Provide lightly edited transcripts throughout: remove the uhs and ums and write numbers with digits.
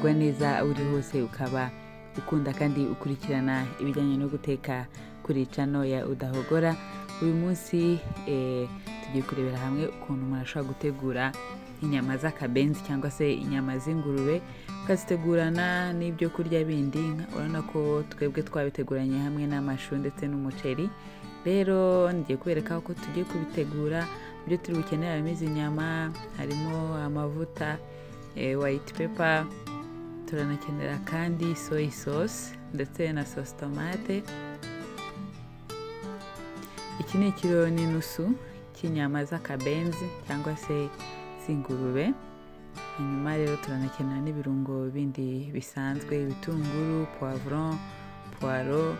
Kumererwa neza aho uri hose, ukaba ukunda kandi ukurikirana ibijyanye no guteka kuri channel ya Udahogora. Uyu munsi tugiye kurebera hamwe ukuntu umuntu ashobora gutegura inyama z'akabenzi cyangwa se inyama z'ingurube, ukazitegurana n'ibyo kurya bindi. Urabona ko twebwe twabiteguranye hamwe n'amashu ndetse n'umuceri. Rero ngiye kubereka uko tugiye kubitegura. Ibyo turi bukenere harimo izi nyama, harimo amavuta, white pepper, turanakenera kandi soy sauce ndetse na sauce tomate. Iki ni ikiro n'inusu cy'inyama z'akabenzi cyangwa se z'ingurube. Hanyuma rero turanakenera n'ibirungo bindi bisanzwe, ibitunguru, poivron, poiro,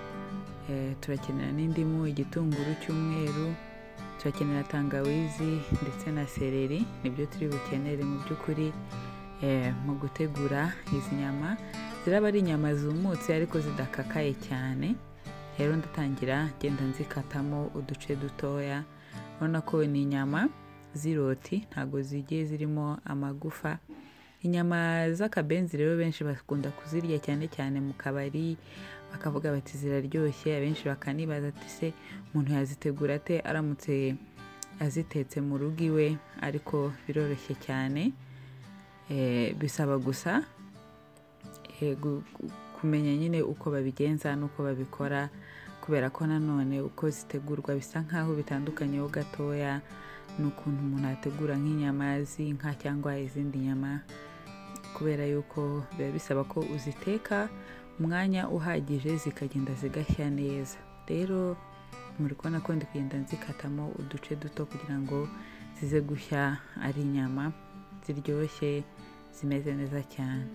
turakenera n'indimu, igitunguru cy'umweru, turakenera tangawizi ndetse na seleri. Nibyo turi bukenere mu by'ukuri mu gutegura izi nyama. Ziraba ari inyama zumutse ariko zidakakaye cyane. Rero ndatangira ngenda nzikatamo uduce dutoya. Urabona ko ni inyama z'iroti, ntago zigiye zirimo amagufa. Inyama z'akabenzi rero benshi bakunda kuzirya cyane cyane mu kabari, bakavuga bati ziraryoshye. Abenshi bakanibaza ati se umuntu yazitegura ate aramutse azitetse mu rugo iwe? Ariko biroroshye cyane, bisaba gusa kumenya nyine uko babigenza n'uko babikora, kubera ko nanone uko zitegurwa bisa nkaho bitandukanyeho gatoya n'ukuntu umuntu ategura nk'inyama z'inka cyangwa izindi nyama, kubera yuko biba bisaba ko uziteka umwanya uhagije zikagenda zigashya neza. Rero muri kubona ko ndi kugenda nzikatamo uduce duto kugira ngo zize gushya ari inyama ziryoshye zimeze neza cyane.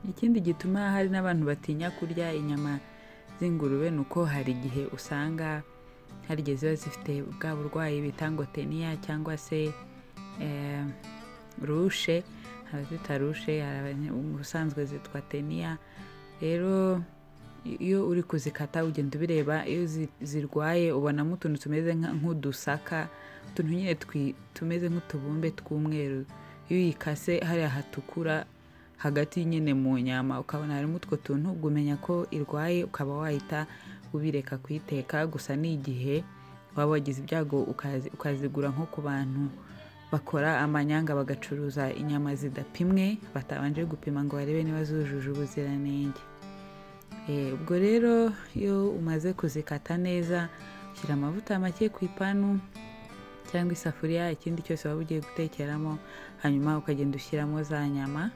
Ikindi gituma hari n'abantu batinya kurya inyama z'ingurube ni uko hari igihe usanga hari igihe ziba zifite bwa burwayi bita ngo teniya cyangwa se rushe. Hari abazita rushe, hari ubusanzwe zitwa teniya. Rero iyo uri kuzikata ugenda ubireba, iyo zirwaye ubonamo utuntu tumeze nk'udusaka, utuntu nyine tumeze nk'utubumbe tw'umweru. Iyo uyikase hariya hatukura hagati nyine mu nyama ukabona harimo utwo tuntu, ubwo umenya ko irwaye ukaba wahita ubireka kuyiteka. Gusa ni igihe waba wagize ibyago ukazigura nko ku bantu bakora amanyanga bagacuruza inyama zidapimwe, batabanje gupima ngo barebe niba zujuje ubuziranenge. Ubwo rero iyo umaze kuzikata neza, ushyira amavuta make ku ipanu cyangwa isafuriya, ikindi cyose waba ugiye gutekeramo, hanyuma ukagenda ushyiramo za nyama.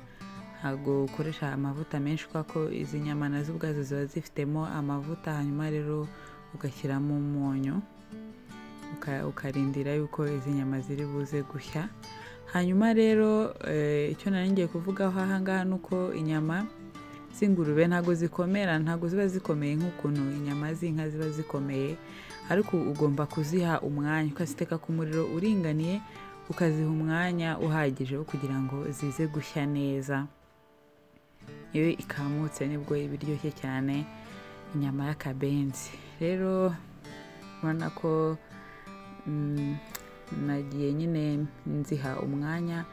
Ntabwo ukoresha amavuta menshi kuko izi nyama nazo ubwazo ziba zifitemo amavuta. Hanyuma rero ugashyiramo umunyu, ukarindira yuko izi nyama ziri buze gushya. Hanyuma rero icyo nari ngiye kuvugaho aha ngaha ni uko inyama z'ingurube ntabwo zikomera, ntabwo ziba zikomeye nk'ukuntu inyama z'inka ziba zikomeye, ariko ugomba kuziha umwanya, ukaziteka ku muriro uringaniye, ukaziha umwanya uhagije wo kugira ngo zize gushya neza. Iyo ikamutse nibwo iba iryoshye cyane inyama y'akabenzi. Rero urabona ko nagiye nyine nziha umwanya,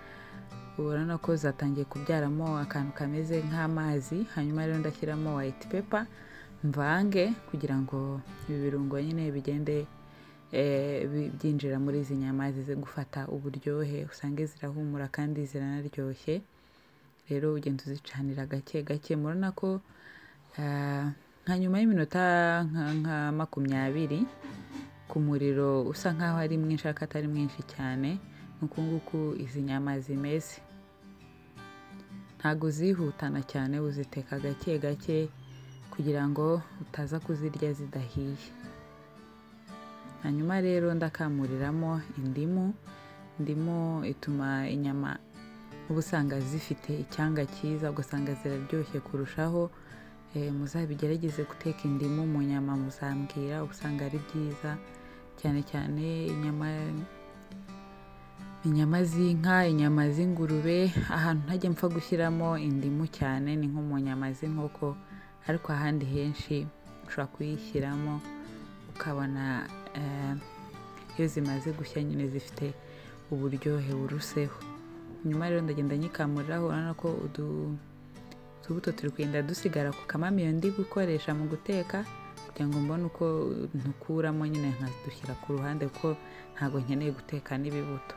urabona ko zatangiye kubyaramo akantu kameze nk'amazi. Hanyuma rero ndashyiramo white pepper mvange kugira ngo ibi birungo nyine bigende byinjira muri izi nyama, zize gufata uburyohe, usange zirahumura kandi ziranaryoshye. Rero ugenda uzicanira gake gake. Murabona ko nka nyuma y'iminota nka 20 ku muriro usa nkaho ari mwinshi ariko atari mwinshi cyane, nuko nguku izi nyama zimeze. Ntago zihutana cyane, uziteka gake gake kugira ngo utaza kuzirya zidahiye. Hanyuma rero ndakamuriramo indimu. Indimu ituma inyama uba usanga zifite icyanga cyiza, ugasanga ziraryoshye kurushaho. Muzabigerageze guteka indimu mu nyama, muzambwira, usanga ari byiza cyane cyane inyama z'inka, inyama z'ingurube. Ahantu ntajya mpfa gushyiramo indimu cyane ni nko mu nyama z'inkoko, ariko ahandi henshi ushobora kuyishyiramo ukabona iyo zimaze gushya nyine zifite uburyohe buruseho. Nyuma rero ndagenda nyikamuriraho, urabona ko utubuto turi kugenda dusigara ku kamamiyo ndi gukoresha mu guteka, kugira ngo mbone uko ntukuramo nyine nkadushyira ku ruhande, kuko ntabwo nkeneye guteka n'ibibuto.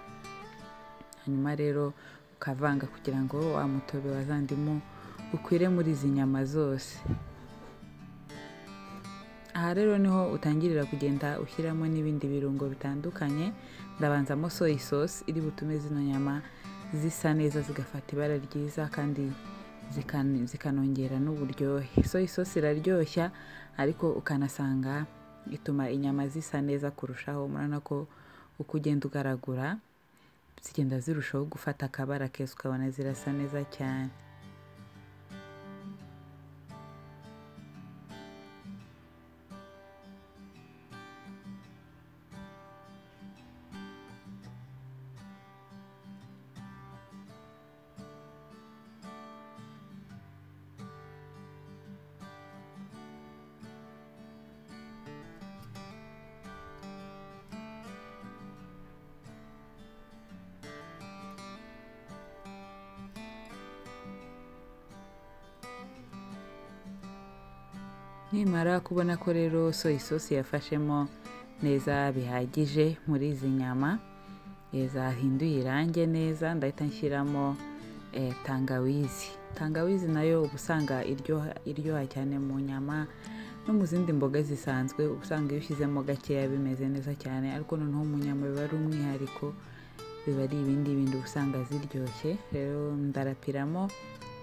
Hanyuma rero ukavanga kugira ngo wa mutobe wa za ndimu ukwire muri izi nyama zose. Aha rero niho utangirira kugenda ushyiramo n'ibindi birungo bitandukanye. Ndabanzamo soy sauce iri butume zino nyama zisa neza, zigafata ibara ryiza kandi zikanongera n'uburyohe. Soy sauce iraryoshya, ariko ukanasanga ituma inyama zisa neza kurushaho. Murabona ko uko ugenda ugaragura zigenda zirushaho gufata akabara keza, ukabona zirasa neza cyane. Nimara kubona ko rero soy sauce yafashemo neza bihagije muri izi nyama, zahinduye irange neza, ndahita nshyiramo tangawizi. Tangawizi nayo uba usanga iryoha cyane mu nyama no mu zindi mboga zisanzwe, uba usanga iyo ushyizemo gakeya bimeze neza cyane, ariko noneho mu nyama biba ari umwihariko, biba ari ibindi bintu usanga ziryoshye. Rero ndarapiramo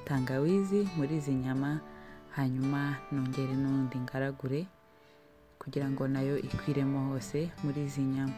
tangawizi muri izi nyama, hanyuma nongere n'undi ngaragure kugira ngo nayo ikwiremo hose muri izi nyama.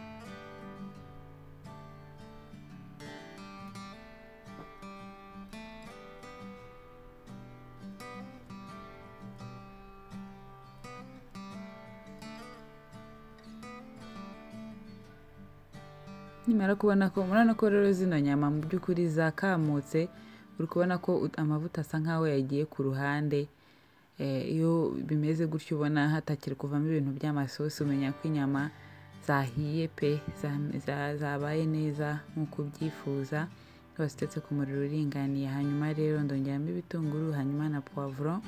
Nimara kubona ko murabona ko rero zino nyama mu by'ukuri zakamutse, uri kubona ko amavuta asa nkaho yagiye ku ruhande. Iyo bimeze gutyo ubona hatakiri kuvamo ibintu by'amasosi, umenya ko inyama zahiye pe, zabaye neza nk'uko ubyifuza, zitetse ku muriro uringaniye. Hanyuma rero ndongeramo ibitunguru, hanyuma na poivron,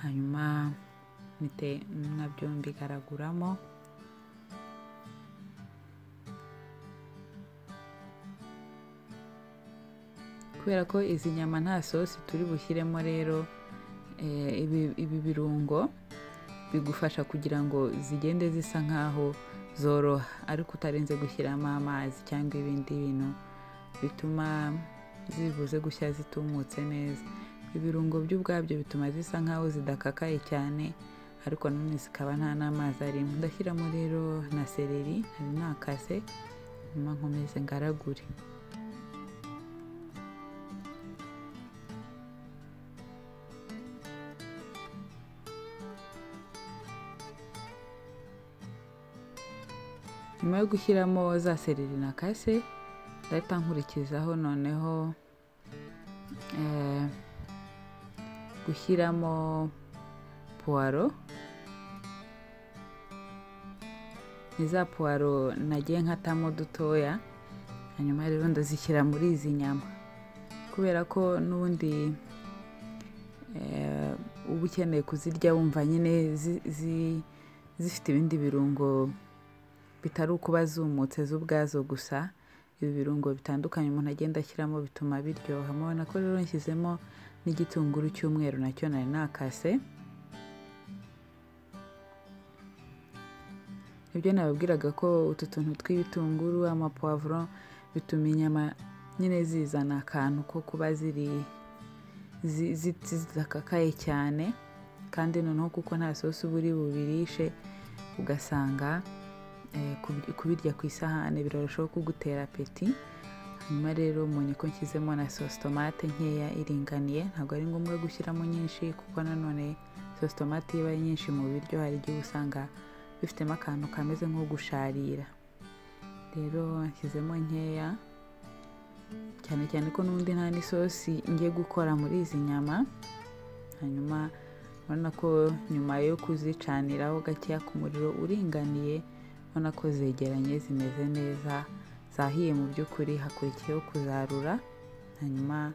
hanyuma mpite nabyo mbigaraguramo. Kubera ko izi nyama nta sosi turi bushyiremo rero, ibi birungo bigufasha kugira ngo zigende zisa nkaho zoroha, ariko utarenze gushyiramo amazi cyangwa ibindi bintu bituma zibuze gushya zitumutse neza. Ibirungo byo ubwabyo bituma zisa nkaho zidakakaye cyane, ariko nanone zikaba nta n'amazi arimo. Ndashyiramo rero na seleri nari nakase, nyuma nkomeze ngaragure. Nyuma yo gushyiramo za seleri nakase, ndahita nkurikizaho noneho gushyiramo puwaro. Ni za puwaro nagiye nkatamo dutoya, hanyuma rero ndazishyira muri izi nyama, kubera ko n'ubundi uba ukeneye kuzirya wumva nyine zifite ibindi birungo bitari ukuba zumutse z'ubwazo gusa. Ibi birungo bitandukanye umuntu agenda ashyiramo bituma biryoha. Mubona ko rero nshyizemo n'igitunguru cy'umweru nacyo nari nakase. Ibyo nababwiraga ko utu tuntu tw'ibitunguru, amapoivron bituma inyama nyine zizana akantu ko kuba ziri zidakakaye cyane, kandi noneho kuko nta sosi uba uri bubirishe, ugasanga kubirya ku isahane birarushaho kugutera apeti. Hanyuma rero mbonye ko nshyizemo na sauce tomate nkeya iringaniye, ntabwo ari ngombwa gushyiramo nyinshi kuko nanone Sauce tomate iyo ibaye nyinshi mu biryo hari igihe usanga bifitemo akantu kameze nko gusharira. Rero nshyizemo nkeya, cyane cyane ko n'ubundi nta n'isosi ngiye gukora muri izi nyama. Hanyuma urabona ko nyuma yo kuzicaniraho gakeya ku muriro uringaniye, ubona ko zegeranye zimeze neza, zahiye mu by'ukuri. Hakurikiyeho kuzarura, hanyuma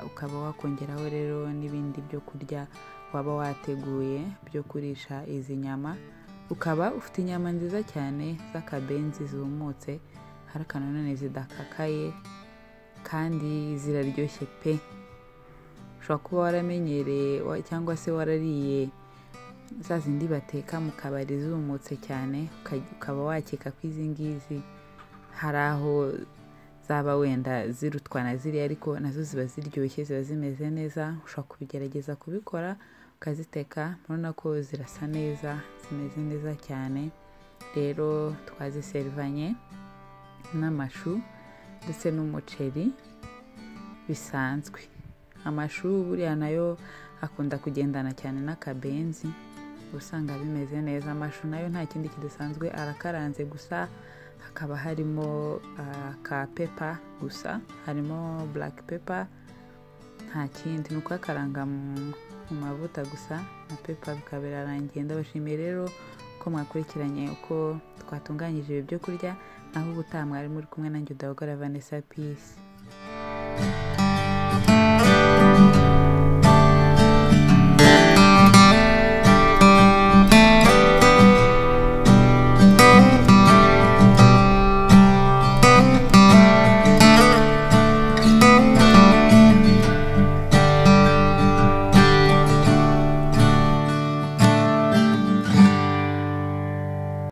ukaba wakongeraho rero n'ibindi byo kurya waba wateguye byo kurisha izi nyama, ukaba ufite inyama nziza cyane z'akabenzi zumutse, ariko nanone zidakakaye kandi ziraryoshye pe. Ushobora kuba waramenyereye cyangwa se warariye za zindi bateka mu kabari zumutse cyane, ukaba wakeka ko izi ngizi hari aho zaba wenda zirutwa na ziriya, ariko nazo ziba ziryoshye, ziba zimeze neza. Ushobora kubigerageza kubikora ukaziteka, murabona ko zirasa neza, zimeze neza cyane. Rero twaziserivanye n'amashu ndetse n'umuceri bisanzwe. Amashu buriya nayo akunda kugendana cyane n'akabenzi, usanga bimeze neza. Amashu nayo nta kindi kidasanzwe, arakaranze gusa, hakaba harimo ka pepper gusa, harimo black pepper, nta kindi, ni ukuyakaranga mu mavuta gusa na pepper bikaba birarangiye. Ndabashimiye rero ko mwakurikiranye uko twatunganyije ibi byo kurya, naho ubutaha mwari muri kumwe nanjye Udahogora Vanessa. Peace.